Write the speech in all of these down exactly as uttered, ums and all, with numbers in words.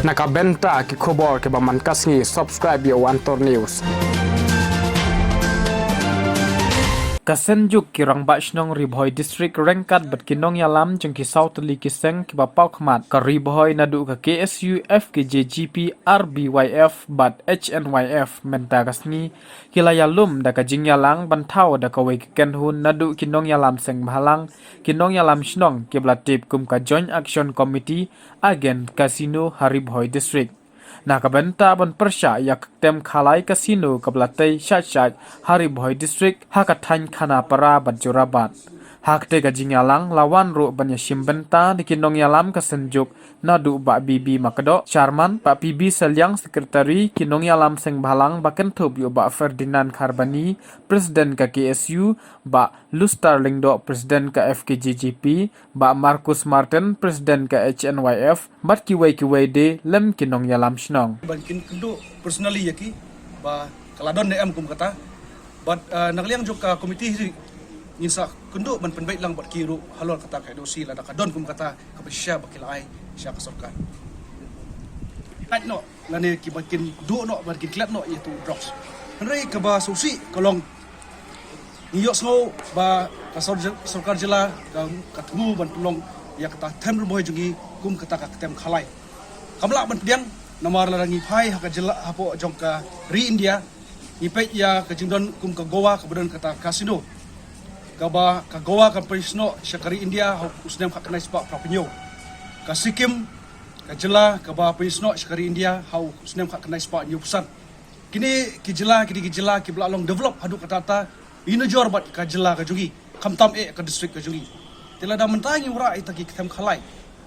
Na ka bynta ki khubor kiba man ka sngi, subscribe ïa u Antor News. Ka Synjuk ki Rangbah Shnong Ri Bhoi District ryngkat bad ki nongïalam jong ki saw tylli ki seng kiba paw khmat ka Ri Bhoi naduh ka K S U, F K J G P, R B Y F bad H N Y F mynta ka sngi ki la ïalum da ka jingïalang ban thaw da kawei ka kynhun naduh ki nongïalam seng bhalang, ki nongïalam shnong kiba la tip kum ka Joint Action Committee Against Casino ha Ri Bhoi District. Na ka bynta ban pyrshah ïa ka ktem khalai casino kaba la tei shait shait ha Ri Bhoi District ha ka thaiñ Khanapara bad Jorabat. Ha katei ka jingïalang la wan ruh ban ïashim bynta da ki nongïalam ka Synjuk naduh Bah B B Makdoh, Chairman, Bah P B Saliang, Secretary, ki nongïalam seng bhalang ba kynthup ïa u Bah Ferdinand Kharbani, President ka K S U, Bah Lustar Lyngdoh, President ka F K J G P, Bah Marcus Martin, President ka H N Y F, bad kiwei kiwei de lem ki nongïalam shnong. Ban kin kynduh personally ïa ki ba ka la don ne em kum kata. Bad, uh, na ka liang jong ka committee hi ngin sa kynduh ban pynbeit lang bad ki ruh halor kata ka N O C lada ka don kum kata kaba shisha ba ki la ai sha ka sorkar. Lait noh lane kiba kin duh noh ban kin klet noh ïa tu drugs. Hynrei kaba sngewsih ka long ngi ïohsngew ba ka sor-, sorkar jylla ka, ka thmu ban pynlong ïa kata Them Ri Bhoi jong ngi kum kata ka ktem khalai. Kam lah ban pdiang namar lada ngi phai ha ka jylla hapoh jong ka ri India ngi peit ïa ka jingdon kum ka Goa kaba don kata casino. Kaba ka Goa kan pynïasnoh sha ka ri India ha u snem khatkhyndai spah phra phew hynñiew. Ka Sikkim ka jylla kaba pynïasnoh sha ka ri India ha u snem khatkhyndai spah hynñiew phew san. Kine ki jylla, kine ki jylla kiba la long develop haduh katta katta, ïa nujor bad ka jylla ka jong ngi, khamtam eh ka district ka jong ngi. Te lada mynta ngi wanrah ïa kita ki ktem khalai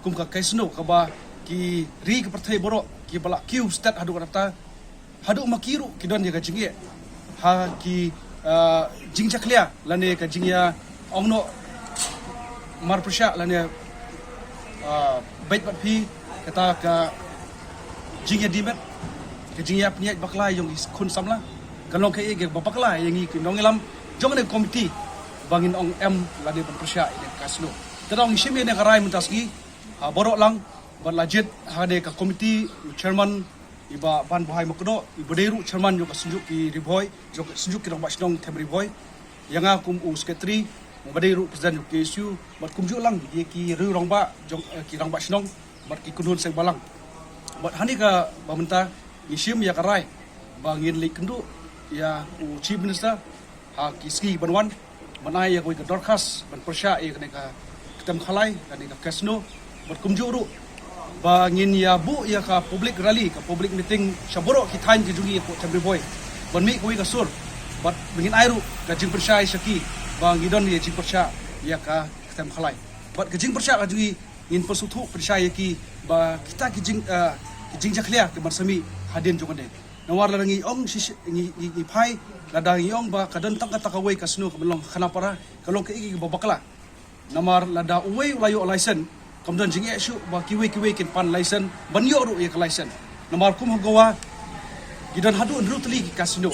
kum ka casino kaba ki ri ka pyrthei baroh kiba la kiew stet haduh katta katta, haduh ma ki ruh ki don ïa ka jingeh ha ki, ah, jingjakhlia lane ka jingïa ong noh marpyrshah lane, ah, beit bad phi kata ka jingïadei met, ka jingïapynïaid bakla ïong ki khun samla. Kan long kaei kaei kaba bakla ïa ngi ki nongïalam jong kane ka committee ba ngin ong em lane ban pyrshah ïa ka casino. Te dang ngi shim ïa kane ka rai mynta sngi ha baroh lang bad la jied ha kane ka committee, u chairman i Bah Banbhai Makdoh, iba dei ruh chairman jong ka Synjuk ki Ri Bhoi, jong ka Synjuk ki Rangbah Shnong Them Ri Bhoi. Ïa nga kum u secretary, uba dei ruh president jong ka K S U, bad kumjuh lang ïa ki riew rangbah jong, eh, ki rangbah shnong bad ki kynhun seng bhalang. Bad ha kane kaba mynta ngi shim ïa ka rai ba ngin leit kynduh ïa u Chief Minister ha ki sngi ban wan, ban ai ïa kawei ka dorkhas ban pyrshah ïa kane ka ktem khalai, kane ka casino, bad kumjuh ruh ba ngin ïa buh ïa ka public rally, ka public meeting sha baroh ki thaiñ ka jong ngi hapoh Them Ri Bhoi ban mih kawei ka sur, bad ba ngin ai ruh ka jingpynshai sha ki ba ngi don ïa jingpyrshah ïa ka ktem khalai. Bad ka jingpyrshah ka jong ngi ngin pynsngewthuh pynshai ïa ki ba kita ki jing, eh, ki jingjakhlia ki ban sa mih hadien jong kane. Namar lada ngi ong shi, shi, ngi, ngi, ngi phai, lada ngi ong ba ka don tang kata kawei ka casino ka ban long Khanapara, ka long kaei kaei kaba bakla. Namar lada uwei u la ïoh license, kam don jingeh shuh ba kiwei kiwei kin pan license ban ïoh ruh ïa ka license. Namar kum ha Goa ki don haduh hynriew tylli ki casino.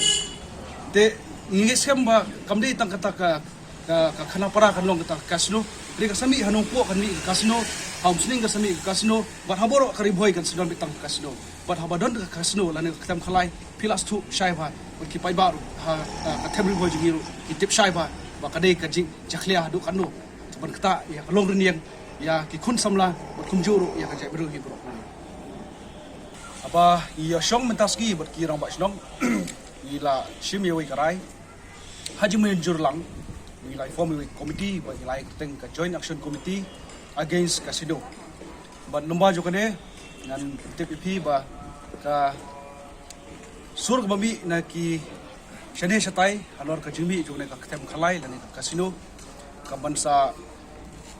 Te ngi ngeit skhem ba kam dei tang kata ka ka, ka Khanapara kan long kata ka casino. Hynrei ka sa mih ha Nongpoh kan mih ka casino, ha Umsning ka sa mih ka casino, bad ha baroh ka Ri Bhoi kan sa don beit tang ka casino. Bad haba don ka casino lane ka ktem khalai, phi lah sngewthuh shai bha bad ki paidbah ruh ha, ha ka Them Ri Bhoi jong ngi ruh ki tip shai bha ba ka dei ka jingjakhlia haduh katno. Te ban ktah ïa ka longrynïeng ïa ki khun samla bad kumjuh ruh ïa ka jaitbynriew hi baroh. Haba ïa shong mynta sngi bad ki rangbah shnong ngi la shim ïa wei ka rai. Ha jingmynjur lang ngi la form ïa wei ka committee ba ngi la ai kyrteng ka Joint Action Committee Against Casino. Bad lyngba jong kane ngan pyntip ïa phi ba ka sur kaba mih na ki shane shatai halor ka jingmih jong kane ka ktem khalai lane ka casino ka ban sa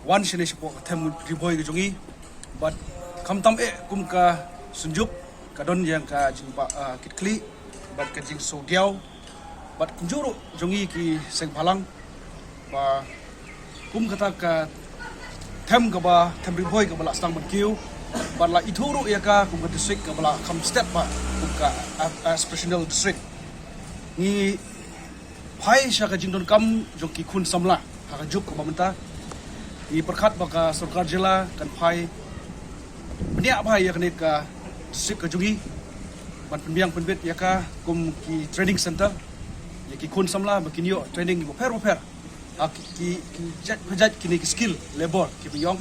wan shane shapoh ka Them Ri Bhoi ka jong ngi. Bad khamtam eh kum ka Synjuk ka don ïa ka jingbakitkhlieh bad ka jingsngewdiaw bad kumjuh ruh jong ngi ki seng bhalang ba kum kata ka Them kaba, Them Ri Bhoi kaba la sdang ban kiew bad la ithuh ruh ïa ka kum ka district kaba la kham stet bha kum ka, ah, ah, aspirational district. Ngi phai sha ka jingdonkam jong ki khun samla ha ka juk kaba mynta. Ngi pyrkhat ba ka sorkar jylla kan phai bniah bha ïa kane ka Sik ka jong ngi ban pynbiang pynbit ïa ka kum ki training center ïa ki khun samla ba kin ïoh training bapher bapher ha ki, ki, ki jait pajait kine ki skill labor ki ba ïong.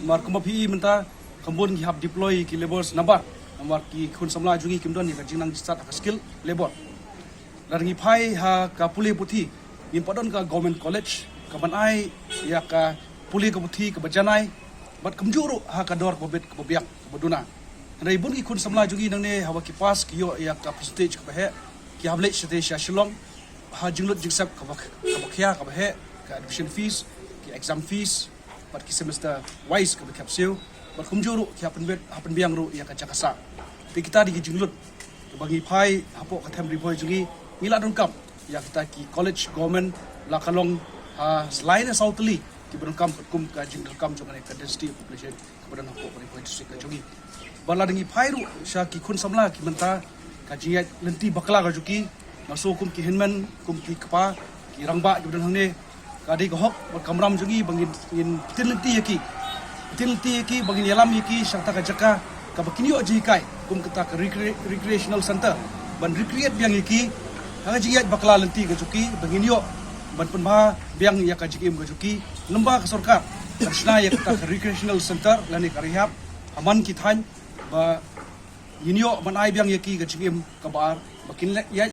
Namar kumba phi i mynta kam bun ki hap deploy ki labors nabar namar ki khun samla jong ngi kim don ïa ka jingnang jingstad ha ka skill labor. Lada ngi phai ha ka pule puthi, ngim pat don ka government college ka ban ai ïa ka pule ka puthi ka ba janai bad kumjuh ruh ha ka dor ka ba bit ka ba biang ka ba duna. Hynrei bun ki khun samla jong ngi nangne haba ki pass ki ïoh ïa ka percentage ka ba heh, ki hap leit shatei sha Shillong ha jinglut jingsep ka ba, ka ba khia ka ba heh, ka admission fees, ki exam fees bad ki semester wise ka ba khap siew bad kumjuh ruh ki hap pynbit, hap pynbiang ruh ïa ka jaka sah. Te kita dei ki jinglut ba ngi phai hapoh ka them Ri Bhoi jong ngi, ngi la donkam ïa kita ki college government la ka long ha lai ne saw tylli ki ba donkam kum ka jingdonkam jong ka density of population ka ba don hapoh ka Ri Bhoi district ka jong ngi. Ba lada ngi phai ruh sha ki khun samla ki mynta ka jingïaid lynti bakla ka jong ki, nga sngew kum ki hynmen kum ki kpa ki rangbah ki ba don hangne, ka dei ka hok bad ka kamram jong ngi ba ngin, ngin pynlynti ïa ki, pynlynti ïa ki ba ngin ïalam ïa ki sha kata ka jaka ka ba kin ïoh jinghikai kum kata ka recre-, recreational center ban recreate biang ïa ki ha ka jingïaid bakla lynti ka jong ki ba ngin ïoh ban pynbha biang ïa ka jingim ka jong ki. Lymda ka sorkar kan shna ïa kata ka recreational center lane ka rehab ha man ki thaiñ ba ngin ïoh ban ai biang ïa ki ka jingim ka ba ar ba kin leh ïa